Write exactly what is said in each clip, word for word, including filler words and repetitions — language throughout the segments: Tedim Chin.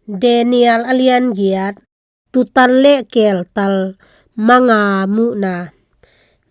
Daniel a lian giat. Tutal le keltal manga muhna.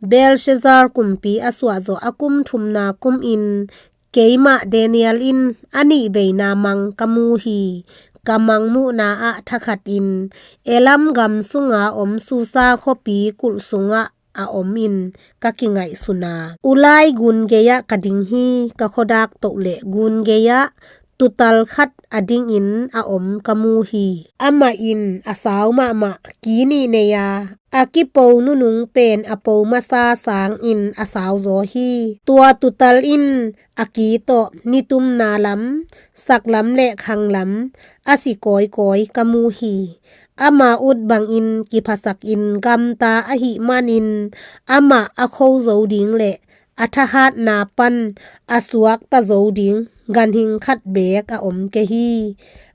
Belshazzar kumpi a suahzawh a kum thumna kumin keimah Daniel in a nihveina mang ka mu hi. Ka mang muhna ah thakhatin Elam gam sunga om Susa khuapi kulh sungah a omin ka kingaihsun a, Ulai gun gei-ah ka ding hi. Ka khuadak toh le gun gei-ah tutal khat a dingin a om ka mu hi. Amah in a sau mahmah ki nih nei a, a kipo nunung pen a po masa sangin a sauzaw hi. Tua tutal in a ki tawh nitumna lam, saklam le khanglam a si kawikawi ka mu hi. Ama ut bangin kiphasakin gamta ahih manin amah a kho zo ding le a thahatna pan a suakta zo ding ganhing khat beek a om kei hi.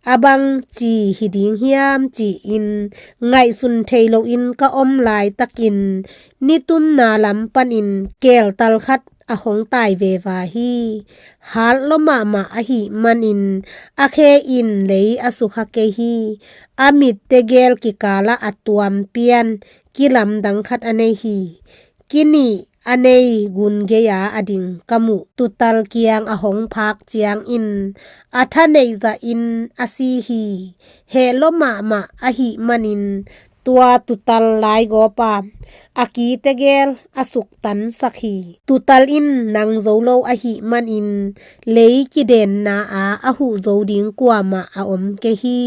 A bang ci hi ding hiam ci-in ngaihsun thei loin ka om laitakin nitumna lam panin keltal khat a hong tai veva hi. Hat lua mahmah ahih manin a khe in lei a sukha kei hi. A mit tegel kikalah a tuam pian kilamdang khat a nei hi. Ki nih a nei gun gei-a a ding ka muh tutal kiang a hong phak ciangin a thaneih zahin a si hi. Heh lua mahmah ahih manin tua tutal laigawp a a ki tegel a suktansak hi. Tutal in nang zo lo ahih manin lei kidenna a a huh zo ding kuamah a om kei hi.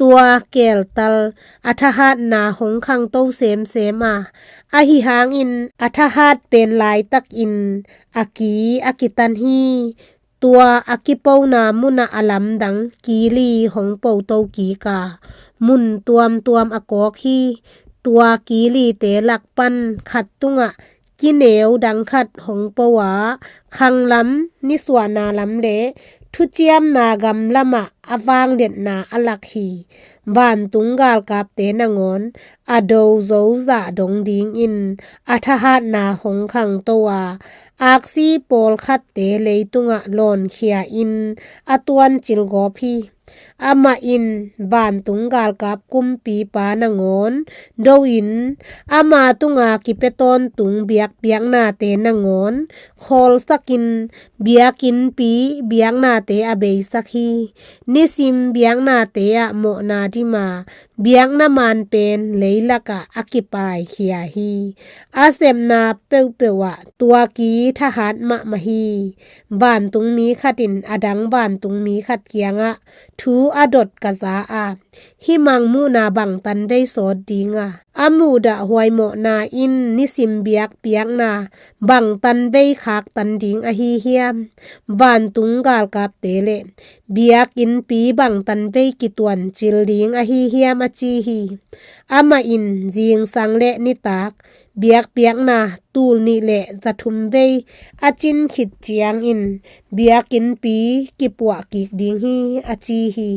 Tua keltal a thahatna hong khangto semsem a, ahi hangin a thahat pen laitakin a ki a kitan hi. Tua a kipona munah a lamdang ki li hong poto kik a, mun tuamtuam a kawk hi. Tua ki lite lak pan khat tungah kineu dang khat hong po a, khanglam, nisuahna lam le thuciamna gam lamah a vangliatna a lak hi. Vantung galkapte nangawn a do zo zah dong dingin a thahatna hong khangto a, aksi pawlkhatte leitungah lawnkhia in a tuancil gawp hi. Amah in vantung galkap kumpipa nangawn do in, ama tunga kipia tawntung biakpiaknate nangawn khawlsakin, biakinnpi biaknate a beisak hi. Nisim biaknate ah mawhna dim a, biakna man pen leilakah a kipaikhia hi. A sepna peuhpeuh ah tua ki thahat mahmah hi. Vantung mi khat in a dang vantung mi khat kiangah thu a dot ka za a, hih mang muhna bangtan vei sawt ding a, a muhdah huaimawhna in nisim biakpiakna bangtan vei khaktan ding ahi hiam? Vantung galkapte le biakinnpi bangtan vei kituancil ding ahi hiam, a ci hi. Amah in zingsang le nitak biakpiakna tul nih le za thum vei a cin khit ciangin biakinnpi kipuah kik ding hi, a ci hi.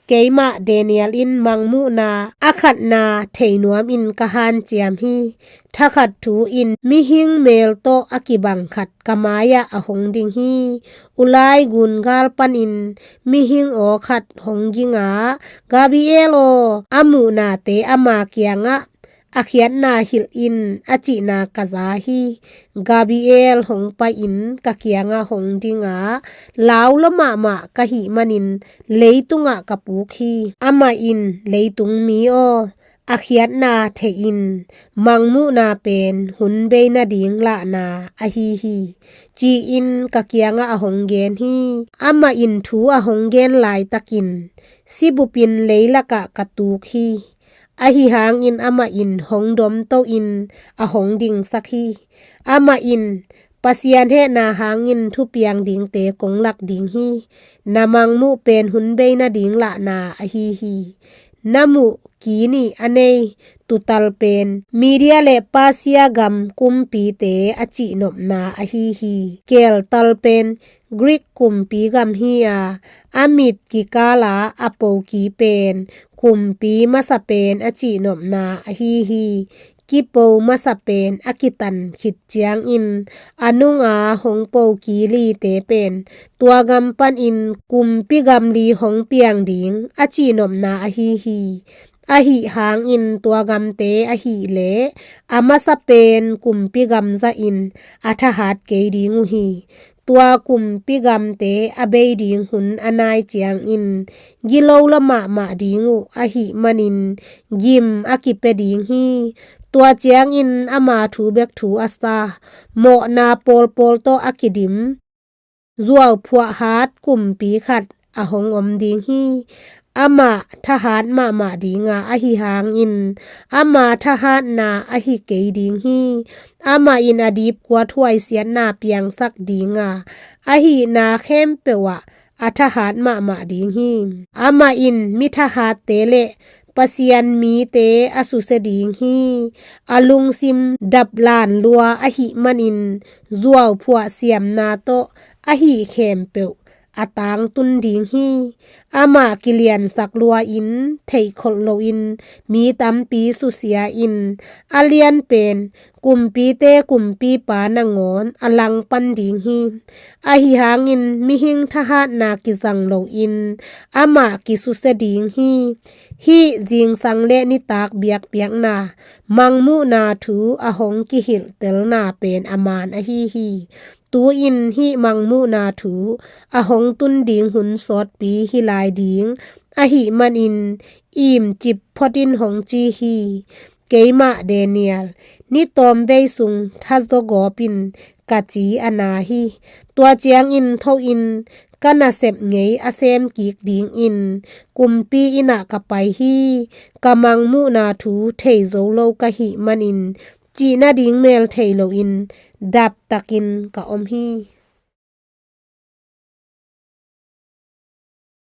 Keimah Daniel in mang muhna a khatna thei nuamin ka hanciam hi. Thakhat thu in mihing mel tawh a kibang khat ka mai-ah a hong ding hi. Ulai gungal panin mihing aw khat hong ging a, Gabriel aw, a muhnate ama kiangah a khiatna hilh in, a cihna ka za hi. Gabriel hong pai-in ka kiangah hong ding a, lau lua mahmah ka hih manin leitungah ka puk hi. Amah in, leitung mi aw, a khiatna thei in, mang muhna pen hun bei nading lahna ahi hi, ci-in ka kiangah a hong gen hi. Amah in thu a hong gen laitakin sibupin leilakah ka tuk hi. Ahi hangin amah in hong domto in a hong dingsak hi. Amah in, Pasian hehna hangin thupiang dingte kong lak ding hi. Na mangmuh pen hun bei nading lahna ahi hi. Na muh ki nih a nei tutal pen Media le Persia gam kumpite a cihnopna ahi hi. Keltal pen Greek kumpi gam hi a, a mit kikala a po ki pen kumpi masa pen a cihnopna ahi hi. kipo masa pen a kitan khit ciangin a nunga hong po kilite pen tua gam panin kumpi gam li hong piang ding a cihnopna ahi hi. Ahi hangin tua gamte ahih leh a masa pen kumpi gam zahin a thahat kei ding uh hi. Tua kumpi gamte a bei ding hun a nai ciangin gilo lua mahmah ding uh ahih manin gim a kipia ding hi. Tua ciangin ama thu bek thu a sa, mawhna pawlpawl tawh a kidim, zuauphuah hat kumpi khat a hong om ding hi. Amah thahat mahmah dinga ahi hangin ama thahatna ahi kei ding hi. Amah in a dipkuat huaisiatna piangsak dinga ahihna khempeuh ah a thahat mahmah ding hi. Amah in mi thahatte le Pasian mite a susia ding hi. A lungsim daplan lua ahih manin zuauphuah siamna tawh ahi khempeuh a tangtun ding hi. Amah kiliansak lua-in theihkholh loin mi tampi susia in a lianpen kumpite kumpipa nangawn a langpan ding hi. Ahi hangin mihing thahatna kizang loin amah kisusia ding hi. Hih zingsang le nitak biakpiakna mangmuhna thu a hong kihilhtelna pen a man ahi hi. Tu-in hih mangmuhna thu a hong tun ding hun sawtpi hi lai ding ahih manin imcip photin hong ci hi. Keimah Daniel, ni tawmvei sung thazaw gawpin ka ci a na hi. Tua ciangin thoin ka nasep ngei a sem kik dingin kumpi innah ka pai hi. Ka mangmuhna thu thei zo lo ka hih manin cih nading mel thei loin daptakin ka om hi.